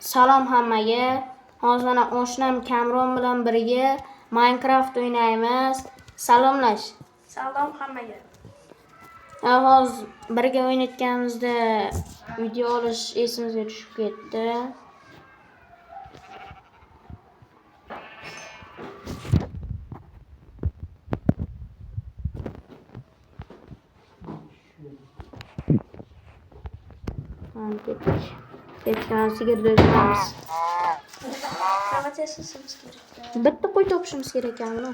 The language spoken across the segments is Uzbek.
Salom hammaga. Hozir mana oshnam Kamron bilan birga Minecraft o'ynaymiz. Salomlash. Salom hammaga. Hozir birga o'ynayotganimizda video olish esimizga tushib ketdi. Mana ketdik. Ketgan sigirni o'ldiramiz. Kavat yasashimiz kerak. Bitta qo'y topishimiz kerak ekan buni.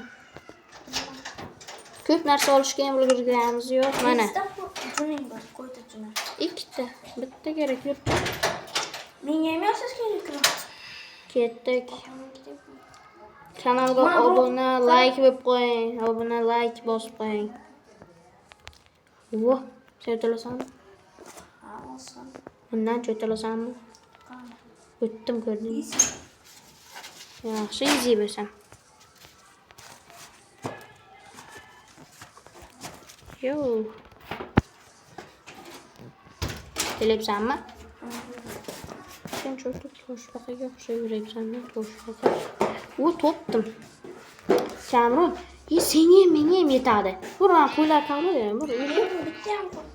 Ko'p narsa olishga ham ulgurganimiz yo'q. Mana. Bitta juning bor, qo'yda juni. Ikkita, bitta kerak yur. Menga ham yasash kerak kavat. Ketdik. Kanalga obuna, like bo'lib qo'ying. Obuna, like bosib qo'ying. Voh, sen o'talasanmi? Ha, olsin. Bundan cho'talasanmi? Qani. O'tdim, ko'rdingmi? Easy. Yaxshi, easy bo'lsam. Yo. Kelyapsanmi? Sen cho'tib toshbaqaga o'xshab yuribsan-da, toshbaqa. U topdim. Kamron, e senga ham menga ham yetadi. Bur, mana qo'ylar qolmadi, bur. Men bitta ham qo'y.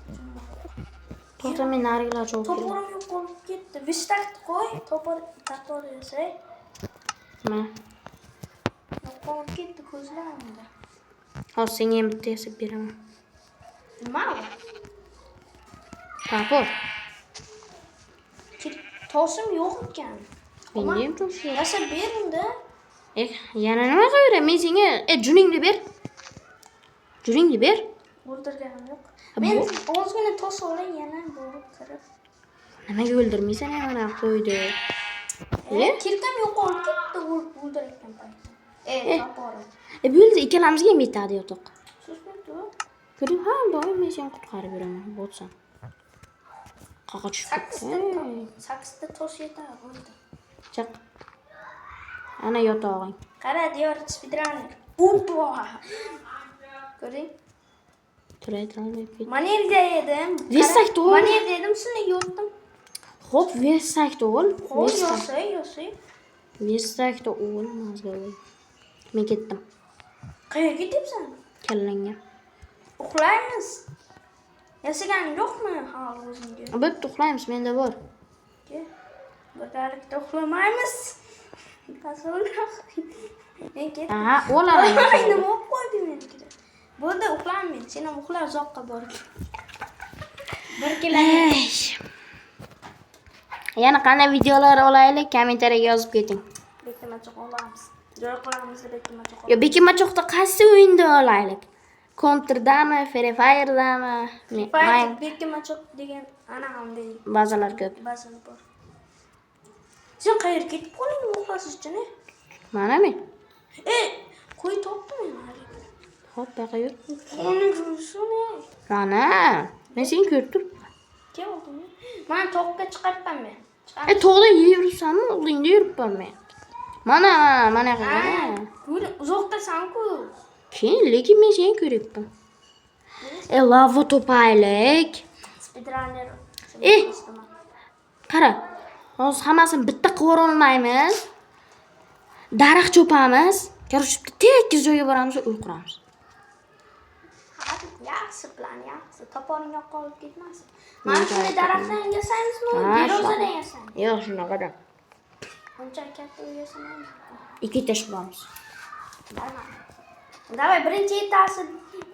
To'xta, men narigilar chopib kelaman. Toporim yo'q qolib ketdi. Vistakt qo'y, topor topor yasay. Mana. Yo'q qolib ketdi ko'zlarimda. Hozir senga ham bitta yasab beraman. Nima u? Topor. Toshim yo'q ekan. Menga ham tosh yo'q. Yasab ber unda. Eh, yana nima qilaver? Men senga, juningni ber. Juningni ber. O'ldirganim yo'q. Ha, Men bu- ozgina tosh olay, yana borib kirib. Nimaga o'ldirmaysan mana qo'ydi. E, kirkam yo'qolib ketdi o'ldirayotgan paytim. Toporim. Bo'ldi, ikkalamizga ham yetadi yotoq. Susmay tur. Ko'ring, ha, doim men seni qutqarib yuraman, botsam. Qaqa tushib ketdi. Sakkizta tosh yetadi, bo'ldi. Chiq. Ana yotog'ing. Qara, Diyor speedrunner. Upa! Ko'ring. Turay olmay ketdi. Mana yerda edim. Versak to'g'ri. Mana yerda edim, shuni yotdim. Xo'p, versakda o'l. Qo'y, yosay, yosay. Versakda o'l, mazga o'l. Men ketdim. Qayerga ketyapsan? Kallangga. Uxlaymiz. Yasaganing yo'qmi hali o'zingga? Bo'pti, uxlaymiz, menda bor. Ke. Birgalikda uxlamaymiz. Tasavvur. Men ketdim. Aha, o'laman. Ay, nima olib qo'ydi menikida? Bo'ldi, uxlamayman. Sen ham uxla, uzoqqa borib. Bir kilo. Yana qanday videolar olaylik, kommentariyaga yozib keting. Bekinmachoq olamiz. Joy qilamiz, bekinmachoq Yo, Bekinmachoqda qaysi o'yinda olaylik? Counter'dami, Free Fire'dami? olamiz. Bekinmachoq degan ana qanday Bazalar ko'p. baza bor. Sen qayerga ketib qolding uxlasiz uchun? Mana men. Qo'y topdim men hali. Xo'p, buyoqqa yur. Qoni ko'rsin. Mana, men seni ko'rib turibman. Kim oldi? Mana toqqa chiqyapman men. Tog'da yuribsanmi? Oldingda yuribman men. Mana, mana, mana. Ko'r, uzoqdasan-ku. Keyin, lekin men seni ko'ryapman. Lava topaylik. Speedrunner. Qara, hozir hammasini bitta qilib olmaymiz. Daraxt cho'pamiz. Короче, bitta tekis joyga boramiz, uy quramiz. Yaxshi plan, yaxshi. Toporing yo'q qolib ketmasin. Mana shunday daraxtdan yasaymizmi? Berozadan yasaymiz. Yo'q, shunaqada. Uncha katta uy yasamaymiz. Ikki etaj quramiz. Davay, birinchi etaji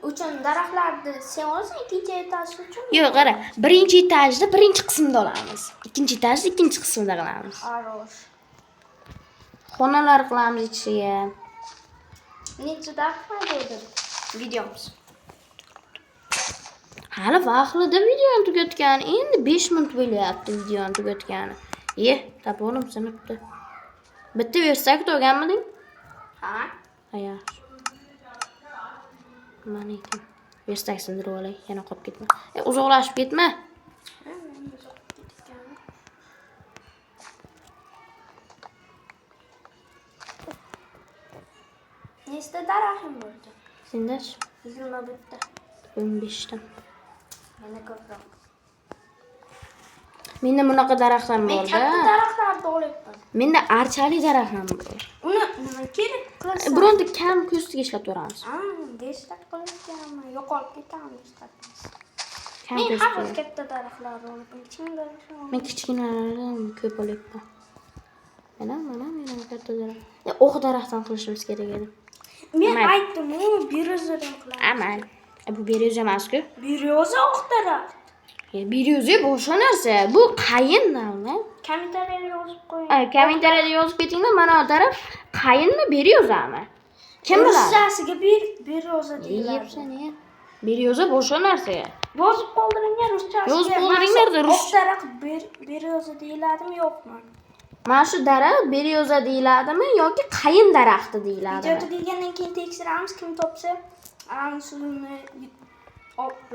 uchun daraxtlarni sen olasan, ikkinchi etaji uchun. Yo'q, qara, birinchi etajni birinchi qismida olamiz. Ikkinchi etajni ikkinchi qismida qilamiz. Arosh. Xonalar qilamiz ichiga. Necha daqiqa bo'ldi videomiz? Hali vaqtida videoni tugatgani, endi 5 minut bo'lyapti videoni tugatgani. Ye, toporim sinibdi. Bitta versak olganmiding? Ha? Ha, yaxshi. Mana ekan. Versak sindirib olay, yana qolib ketma. Uzoqlashib ketma. Ha, men uzoq ketganman. Nechta daraxtim bo'ldi? Sendachi? 21 ta. 15 ta. Menda ko'proq. Menda bunaqa daraxtlar Men bor-da. katta daraxtlarni olyapman. Menda archali daraxt ham bor. Uni nima kerak qilasan? Bironta kam ko'stiga ishlab turamiz. Versak qilishganman, yo'qolib ketamiz. Kam Men har ko'stiga. katta daraxtlarni olib, kichkina daraxtlarni. Men kichkinalardan ko'p olyapman. Mana katta daraxt. O'q daraxtdan qilishimiz kerak edi. Men Mayli. aytdim, u берёза dan qilamiz. Amal. Bu берёза emas-ku. Берёза oq daraxt. Берёза boshqa narsa. Bu qayin navni. Kommentariyada yozib qo'ying. Kommentariyada yozib ketinglar, mana bu daraxt qayinmi, берёза mi? Kim biladi? Ruschasiga bir берёза deyiladi. Yeyapsan, ya. Берёза boshqa narsa. Yozib qoldiringlar ruschasiga. Yozib qoldiringlar-da, Oq daraxt берёза deyiladimi, yo'qmi? Mana shu daraxt берёза deyiladimi yoki qayin daraxti deyiladimi? Video tugagandan keyin tekshiramiz, kim topsa, ana shuni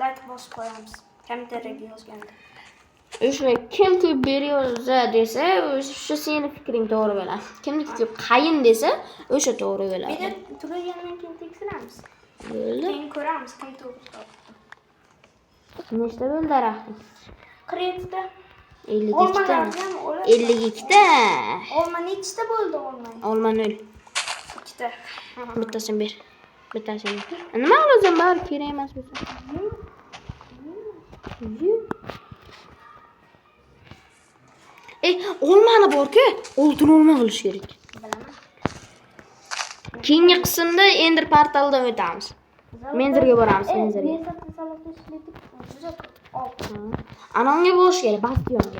like bosib qo'yamiz. Kommentariyaga yozganda. O'sha kim ko'p берёза desa, o'sha seni fikring to'g'ri bo'ladi. Kimniki ko'p qayin desa, o'sha to'g'ri bo'ladi. Video tugagandan keyin tekshiramiz. Bo'ldi. Keyin ko'ramiz kim to'g'ri topdi. Nechta bo'ldi daraxting? 47 ta. 52 ta. Olmalarni ham olasiz. 52 ta. Olma nechta bo'ldi olma? Olma 0. Ikkita. Bittasini ber. Bittasini. Nima qilasan, bari kerak emas bo'lsa. Ye. Olmani bor-ku, oltin olma qilish kerak. Bilaman. Keyingi qismda Ender portaldan o'tamiz. Menzilga boramiz, menzilga. Menzilga zalotda ishlatib, juda ko'p oltin. Anonga borish kerak, bastionga.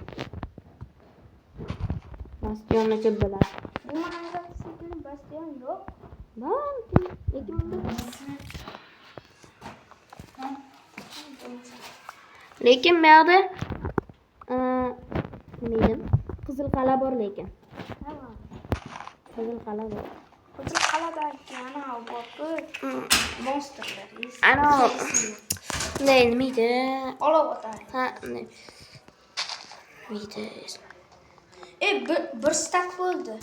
Bastionni ko'p biladi. Bu manzara shekilli bastion yo'q. Bor, lekin lekin bu yoqda nima edi? Qizil qal'a bor lekin. Tamam. Qizil qal'a bor. Qizil qal'adagi ana bor-ku. Monsterlar. Ana ne nima edi? Olov otadi. Ha, ne? Nima edi? Bir stack bo'ldi.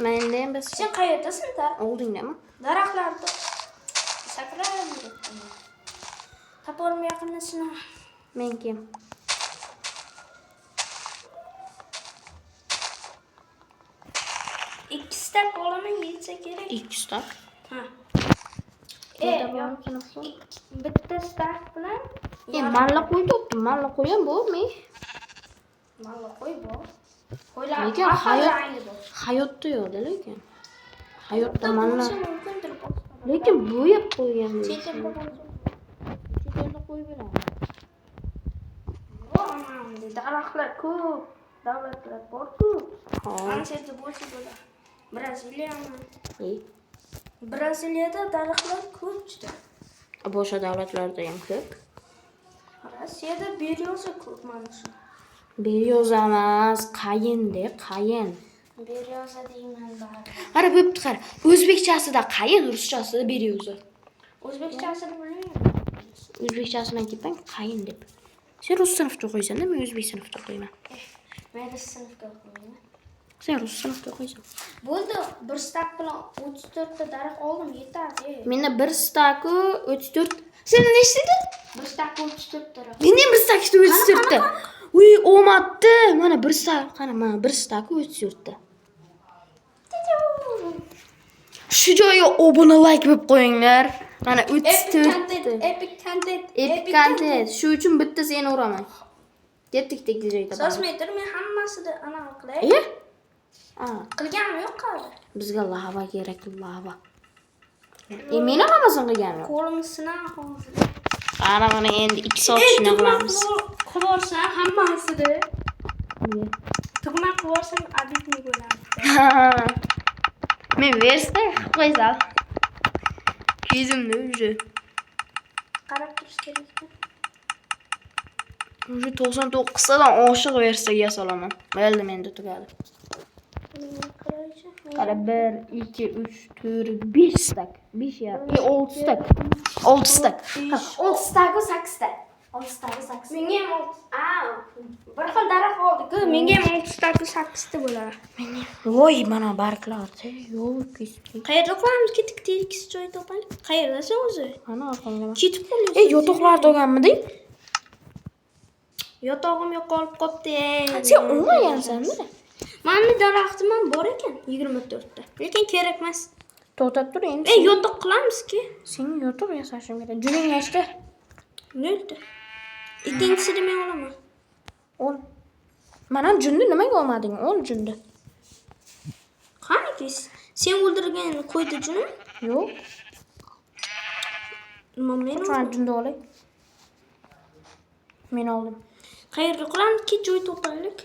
Menda ham biz Sen qayerdasan da? oldingdami? Daraxtlarda sakrab yuribman. Toporim yaqinda. Men kim? Ikki stack olaman, yetsa kerak. 2 stack. Ha. Yo'q. Bitta stack bilan Malla qo'y topdim. Malla qo'y ham bormi? Malla qo'y bor. Qo'ylar Lekin har xil hayot- rangi bor. Hayotda yo'qda lekin. Hayotda Bitta malla. bo'lsa mumkindir boshqa. Lekin bo'yab qo'ygan. Chet elda bo'lsa. Chet elda qo'y bo'ladi. Yo'q, anam, daraxtlar ko'p, davlatlar bor-ku. Hop. Ana yerda bo'lsa bo'ladi. Braziliyami? E, Braziliyada daraxtlar ko'p juda. Boshqa davlatlarda ham ko'p. Rossiyada берёза ko'p mana shu. Берёза emas, qayinda, qayin. Берёза deyman baribir. Qara, bo'pti, qara. O'zbekchasida qayin, ruschasida берёза. O'zbekchasini bilmayman. O'zbekchasini aytyapman, qayin deb. Sen rus sinfda o'qiysan-da, men o'zbek sinfda o'qiyman. Men rus sinfda o'qiyman. Sen rus sinfda o'qiysan. Bo'ldi, bir stack bilan 34 ta daraxt oldim, yetadi. Menda bir staku 34. Sen nechta edi? Bir stack 34 daraxt. Menda ham bir stak 34 ta. Uy, omaddi. Mana bir stak, qara, mana bir staku 34 ta. Shu joyga obuna like bo'lib qo'yinglar. Mana Epic 34 content, ta. epic content, Epic content. Shu uchun bitta seni uraman. Ketdik, tekis joy topamiz. Sosmeter men hammasida anaqa qilay. E? A, Qilganim yo'q hali. Bizga lava kerak, lava. Men ham hammasini qilganim yo'q. Qo'lim sinar hozir. Qara, mana endi 2 soat shuni qilamiz. Qilib yuborsam hammasida. Tugma qilib yuborsam обидный bo'ladi. Men versta qilib qo'ysam. Ko'zimni уже. Qarab turish kerak. Уже 99 tadan oshiq verstaga yasolaman. Bo'ldi, menda tugadi. Qaraychi. Qara, 1 2 3 4 5 stak. 5 ya. 6 stak. 6 stak. 6 stak 8 ta. 6 stak 8. Menga ham olti. A, bir xil daraxt oldik-ku. Menga ham 6 stak 8 ta bo'ladi. Voy, mana barglar. Yo'q, kesib. Qayerda qilamiz? Ketdik, tekis joy topaylik. Qayerdasan o'zi? Mana orqamda. Ketib qolding. Yotoqlarda olganmiding? Yotog'im yo'qolib qolibdi. Sen o'lmagansanmi? Mani daraxtim ham bor ekan 24 ta. Lekin kerak emas. To'xtab tur endi. Yotoq qilamiz-ki. Senga yotoq yasashim kerak. Juning nechta? Nolta. Ikkinchisini men olaman. Ol. Mana junni nimaga olmading? Ol junni. Qaniki? Sen o'ldirgan qo'ydi junim? Yo'q. Nima men? Mana junni olay. Men oldim. Qayerga qilamiz? Ki joy topaylik.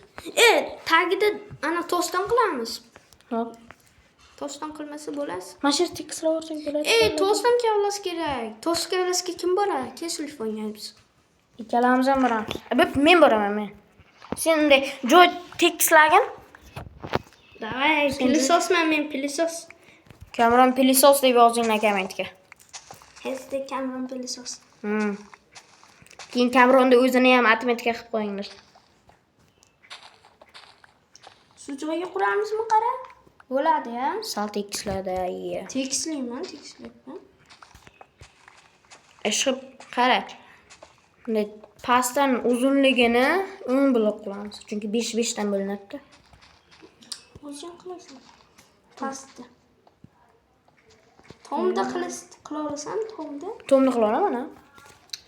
Tagida ana toshdan qilamiz. Hop. Toshdan qilmasa bo'lasiz. Mana shu yerda tekislab olsak bo'ladi. Toshdan kavlash kerak. Tosh kavlashga kim boradi? Kim telefonga biz. Ikkalamiz ham boramiz. Men boraman men. Sen unday joy tekislagin. Давай, пылесос man men, пылесос. Kamron пылесос deb yozinglar kommentga. Hashtag Kamron пылесос. Keyin Kamronni o'zini ham отметка qilib qo'yinglar. Shu joyga quramizmi qara? Bo'ladi-ya. Sal tekisladi, iya. Tekislayman, tekislayman. Ishqib qara. Bunday pastdan uzunligini 10 blok qilamiz. Chunki 5 5 dan bo'linadi. O'zing qilasan. Pastda. Tomda qila olasan, tomda. Tomni qila olaman, ha.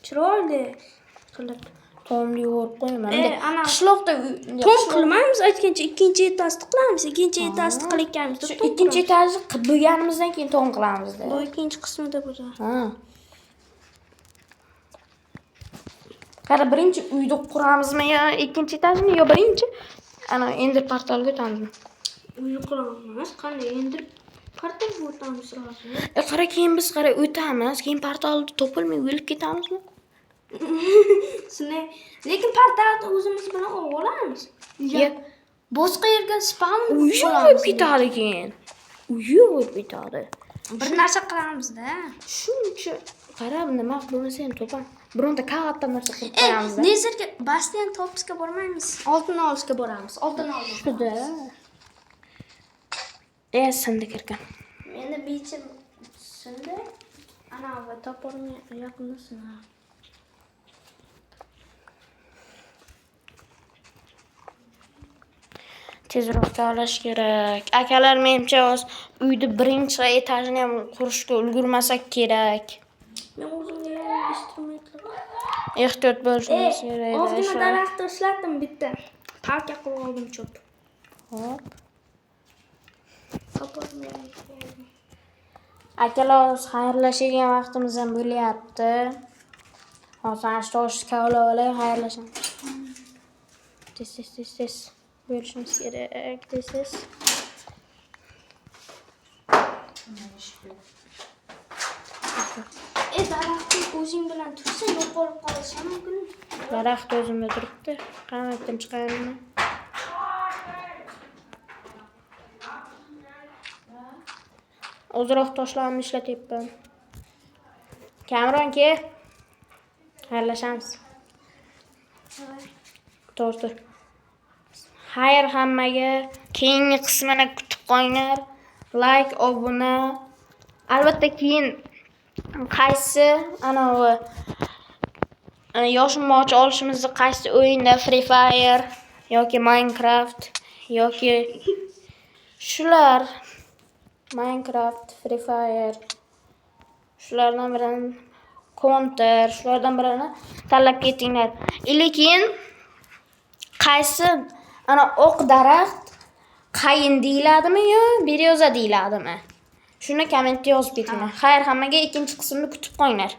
Chiroyli qilib. Tomni yo'g'irib qo'yaman. Ana Qishloqda tom qilmaymiz, aytgancha ikkinchi etajni qilamiz. Ikkinchi etajni qilayotganimizda Shu tom ikkinchi qilamiz. etajni qilib bo'lganimizdan keyin tom qilamizda. Bu ikkinchi qismida bo'ladi. Ha. Qara, birinchi uyni quramizmi yo ikkinchi etajni yo birinchi ana endi portalga o'tamizmi? Uy quramiz. Qanday endi portalga o'tamiz rozi. Qara, keyin biz qara o'tamiz, keyin portalda topilmay o'lib ketamizmi? Shunday, lekin portalni o'zimiz bilan olib olamiz. Ya. Boshqa yerga spam Uyi bo'lib ketadi keyin. Uyi bo'lib ketadi. Bir narsa qilamiz-da. Shuncha qara nima bo'lmasa ham topam. Bironta katta narsa qilib qo'yamiz. Nezerga Bastion topishga bormaymiz. Oltin olishga boramiz. Oltin oldik. Shuda. Sindi kirgan. Meni bichim sindi. Ana va toporim yaqinda sinar. Tezroq kavlash kerak. Akalar, menimcha hozir uyni birinchi etajini ham qurishga ulgurmasak kerak. Men o'zimga yangi instrumentlar. Ehtiyot bo'lishimiz kerak. Ozgina daraxtni ishlatdim bitta. Palka qilib oldim cho'p. Hop. Toporim yangi. Akalar, hozir xayrlashadigan vaqtimiz ham bo'lyapti. Hozir ana shu toshni kavlab olay, xayrlashamiz. Tez tez tez tez bo'lishimiz kerak, tez tez. Daraxtni o'zing bilan tursa yo'qolib qolishi mumkin. Daraxt o'zimda turibdi. Qamatdan chiqaman. Ozroq toshlarni ishlatyapman. Kamron, ke. Xayrlashamiz. To'g'ri. Xayr hammaga. Keyingi qismini kutib qolinglar. Like, obuna. Albatta keyin qaysi anavi yoshimmochi olishimizni qaysi o'yinda Free Fire yoki Minecraft yoki shular Minecraft, Free Fire shulardan birini Counter shulardan birini tanlab ketinglar. Lekin qaysi ana oq daraxt qayin deyiladimi yo beryoza deyiladimi? Shuni kommentda yozib ketinglar. Xayr hammaga, ikkinchi qismni kutib qolinglar.